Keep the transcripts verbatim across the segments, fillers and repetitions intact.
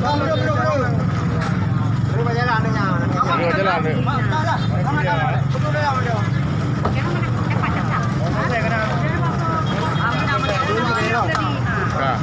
Belum, belum, belum, belum. Terus jalan ni, nyan. Terus jalan ni. Nah.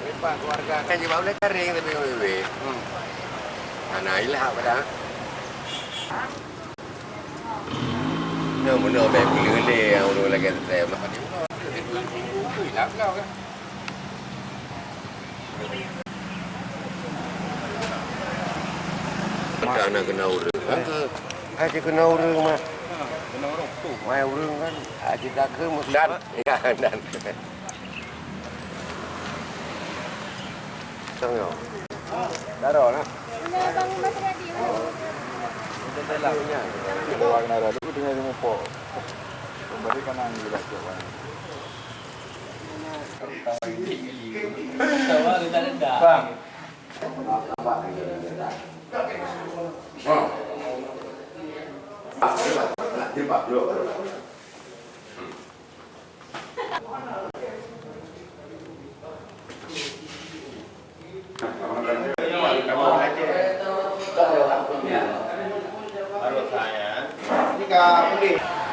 Lepas keluarga kan jebak uleh taring tapi wéh-wéh. Hmm. Ana ilah pada. Nyoe meunoe bèk peuleueh lé nyang ureueng lagèe teutai mah. Ilah beulau kan. Mata na keunoe ureueng. Ha? Aja keunoe ureueng mah. Mai ureueng kan aja takheun meusibat. Dan, ya, dan. Tengok. Daro nah. Ina Bang Mas Radi. Udah dalam. Dua kena ada dulu dengan ilmu pok. Kembali kan anggi lah cok. Bang. Baru saya. Ini ka boleh.